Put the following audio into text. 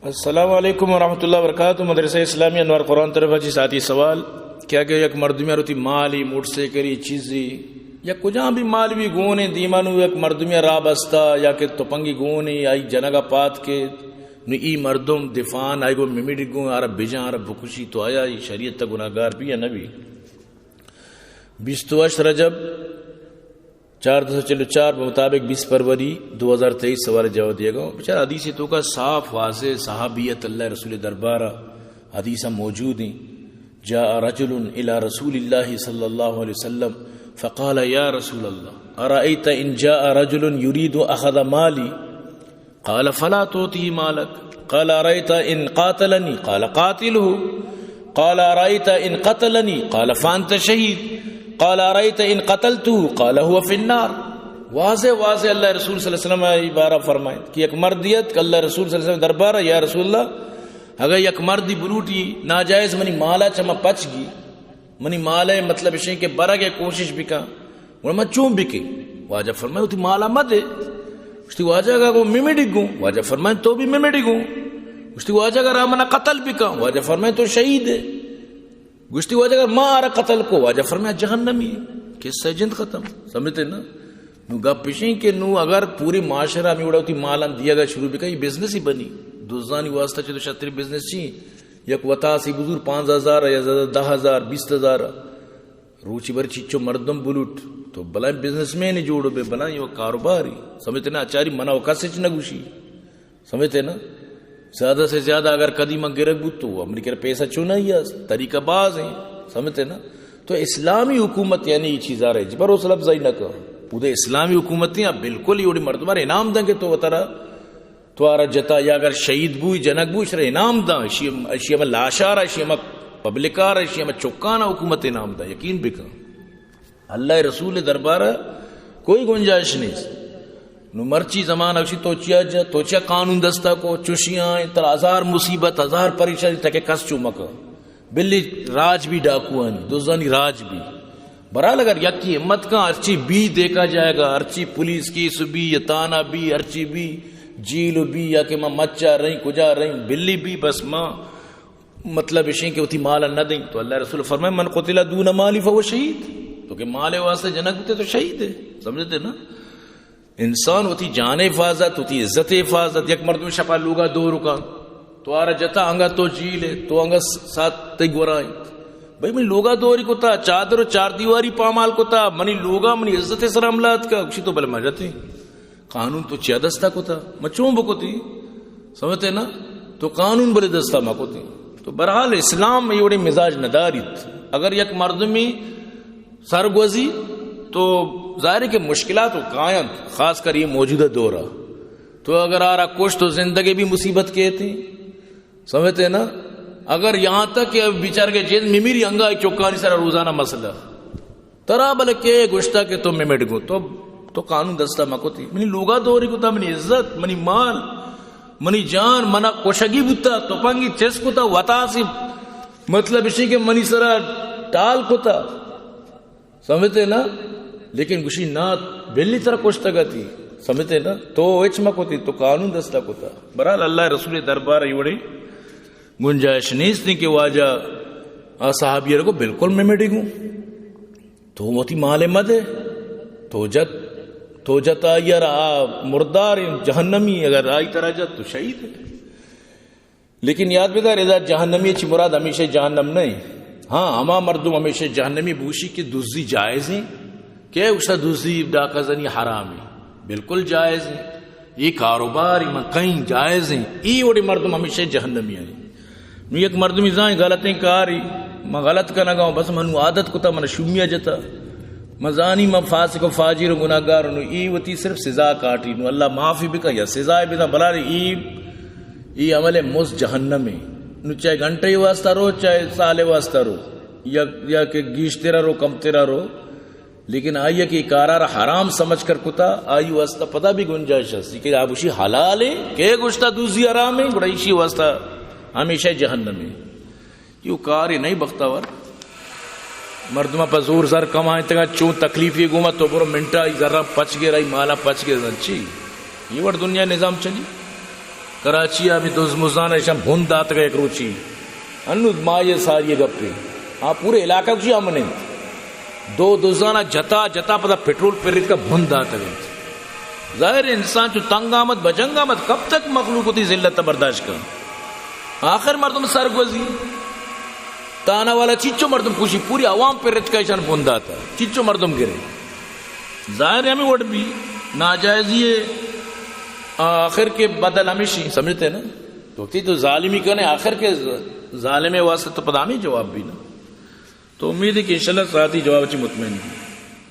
السلام علیکم ورحمۃ اللہ وبرکاتہ۔ مدرسہ اسلامی انوار قرآن طرف چی ساتھی سوال، کیا کہ یک مردمی روتی مالی، موٹر سائیکلی، چیزی یا کجام بھی مال بھی گونے، دیما نو یک مردمی را بستا یا کہ تپنگی گونے، آئی جنگا پات کے، نو ای مردم دفاعاً آئی گو ممڑی گون، آرا بجان، آرا بکشی، تو آیا ای شریعت تا گناہگار بھی یا نبی؟ بیست و ہشت رجب چاردہ سو چل و چار بہ مطابق بیست فروری دو ہزار تئیس سوال جواب دیگا۔ بچار حدیث تو کا صاف واضح صحابیت اللہ رسول دربارہ حدیث موجود ہیں۔ جاء رجل الى رسول اللہ صلی اللہ علیہ وسلم فقال یا رسول اللہ ارأیت ان جاء رجل یرید اخذ مالی؟ قال فلا تعطه مالك. قال أرأيت إن قاتلني؟ قال قاتله. قال أرأيت إن قتلني؟ قال فأنت شهيد. قال أرأيت إن قتلته؟ قال هو في النار. واضح واضح اللہ رسول صلی اللہ علیہ وسلم ای بارہ فرمائیں کہ یک مردیت کہ اللہ رسول صلی اللہ علیہ وسلم دربارہ، یا رسول اللہ، اگر یک مردی بلوٹی ناجائز منی مالا چما پچ گی، منی مال ء مطلب اشیں کہ برگ ء کوشش بکن، گڑا من چون بکیں؟ واجہ فرمائے، وتی مالا مدے۔ گوشتی، واجہ اگا گوں ممڑی گوں؟ واجہ فرمائے، تو بھی ممڑی گوں۔ گوشتی، واجہ اگر آ منا قتل بکن؟ واجہ فرمائے، تو شہید ہے۔ گوشتی، واجہ اگر ما آرا قتل کو؟ واجہ فرمائے، جہنمی۔ قصہ جند ختم۔ سمجھتے نا؟ نو گپ اشیں کہ نو اگر پوری معاشرہ ہمیں وڑا وتی مالان دیگا شروع بکن، یہ بزنس ہی بنی۔ دزانی واسطہ چہ تو شتری بزنس چی؟ یک وتاسی بزور پانزدہ ہزار یا زیادہ دہ ہزار، بیست ہزار۔ روچی بر چیچو مردم بلوٹ، تو بلائیں بزنس مین جوڑ بے، بلائیں و کاروباری۔ سمجھتے نا؟ اچاری منا و کس اچ نہ گوشی۔ سمجھتے نا؟ زیادہ سے زیادہ اگر کدی من گرگ بوت تو امریکہ پیسہ چونائی است، طریقہ باز ہیں۔ سمجھتے نا؟ تو اسلامی حکومت یعنی یہ چیز آ رہے، بھروسہ لفظائی نہ کر۔ خود اسلامی حکومت ہیں، اب بالکل یہ وڑی مردم انعام دیں کہ تو وترا تو آرا جتا، یا اگر شہید بوئی، جنگ بوئی، شر انعام داں، اشی، اشی ہمیں لاشارا، اشی ہمیں پبلکارا، اشی ہمیں چکانا حکومت انعام داں، یقین بکن۔ اللہ رسول دربارہ کوئی گنجائش نہیں۔ نو مرچی زمانہ اشی تو چیا جا، تو چیا قانون دستا کو، چوشی آئیں، تر ہزار مصیبت، ہزار پریشانی تکے کس چو مکا۔ بلی راج بھی ڈاکوانی، دزانی راج بھی۔ برحال اگر یکی ہمت کن، ہرچی بھی دیکھا جائے گا، ہرچی پولیس کیس بھی، یا تانا بھی، ہرچی بھی، جیل بھی، یا کہ ما مچا رہی، کجا رہی، بلی بھی، بس ما مطلب اشیں کہ وتی مال نہ دیں۔ تو اللہ رسول فرمائے، من قتل دون مالی فهو شہید۔ تو کہ مال واسطے جنگ تے تو شہید ہے، سمجھتے نا؟ انسان وتی جان ء حفاظت، وتی عزت ء حفاظت، یک مردم شپا لوگا دور کن، تو آرا جتا انگا تو جیل ء، تو انگا س-، سات تئی گورا انت۔ بھئی منی لوگا دوری کتا، چادر و چار دیواری پامال کتا، منی لوگا منی عزت ء سر حملہ اتکا، گوشی تو بلے مجتی۔ قانون تو چیا دستا کتا؟ من چون بکتی؟ سمجھتے نا؟ تو قانون بلے دستا مکتی۔ تو برحال اسلام یہ وڑی مزاج نداریت۔ اگر یک مردمی سرگوزی تو ظاہر ہے کہ مشکلات و کاینت، خاص کر یہ موجودہ دورا۔ تو اگر آرا کشت تو زندگی بھی مصیبت کیتی، سمجھتے نا؟ اگر یہاں تک کہ بیچارے کے جند ممیری انگا چکانی سر روزانہ مسئلہ۔ ترا بلے کے گوشتا کہ تو ممڑ گو؟ تو، تو قانون دستا مکتی۔ منی لوگا دوری کتا، منی عزت، منی مال، منی جان، منا کشگی بوتا، تپنگی چست کتا، وتاسی مطلب اشی کہ منی سرا ٹال کتا۔ سمجھتے نا؟ لیکن گوشی نا، بلی ترا کشتگا تی۔ سمجھتے نا؟ تو ہچ مکتی، تو قانون دستا کتا۔ برحال اللہ رسول دربار ایوڑی گنجائش نیست کہ واجہ آ صحابی رکو بالکل ممڑی گوں۔ تو وتی مال مدے، تو جت، تو جت آئی را آ مردار جہنمی، اگر آئی ترا جت تو شہید ہے۔ لیکن یاد بدار، ادا جہنمی چی مراد ہمیشہ جہنم نہیں۔ ہاں، ہما مردم ہمیشہ جہنمی بوشی کہ دزی جائز ہیں، کہ اس دزی ڈاکہ زنی حرام ہیں، بالکل جائز ہیں۔ یہ کاروبار من کہیں جائز ہیں، یہ وڑے مردم ہمیشہ جہنمی ہیں۔ نو یک مردمی زائیں غلطیں کاری، من غلط کنگا ہوں، بس منو عادت کتا، من شومیا جتا۔ من زانی من فاسق و فاجر و گناہگار ہوں، نو ای وتی صرف سزا کاٹی، نو اللہ معافی بکا یا سزا بدا، بلارے ای، ای عمل مز جہنم ہے۔ نو چاہے گھنٹے واسطہ رو، چاہے سال واسطہ رو، یا، یا کہ گیشترا رو، کمترا رو، لیکن آئی کہ کارا را حرام سمجھ کر کتا، آئی واسطہ پدا بھی گنجائش ہے کہ آ بوشی حلال ہے، کہ گوشتا دوزی حرام ہے، گڑا ایشی واسطہ ہمیشہ جہنم ہے۔ یو کار نہیں بختاور۔ مردمہ پہ زور زر کمائیں تگا چون تکلیفی گوما تو برو منٹا ای زرا پچ گے رائی مالا پچ گے زن چی؟ یہ وڑ دنیا نظام چلی۔ کراچی ءَ ہمے دز مزان ءَ ایشاں بن داتگ یک روچے۔ انوں ماہے ساری گپے۔ آ پورے علاقہ گوشی امن انت۔ دو دزانا جتا جتا پدا پٹرول پریتکا بن داتگ انت۔ ظاہر ہے انسان چو تنگ آمد، بجنگ آمد، کب تک مخلوق وتی ذلت برداشت کن؟ آخر مردم سرگوزی۔ تانا والا چیچو مردم کشی، پوری عوام پریتکا ایشان بن داتا۔ چیچو مردم گرے۔ ظاہر ہے ہمیں وڑ بھی ناجائزی ہے۔ آخر کے بدل ہمیشی، سمجھتے ہیں نا؟ تو تی تو ظالمی کنے، آخر کے ظ-، ظالم واسطے تو پدا ہمیں جواب بھی نا۔ تو امید ہے کہ انشاءاللہ ساتھی جواب چی مطمئن بھی۔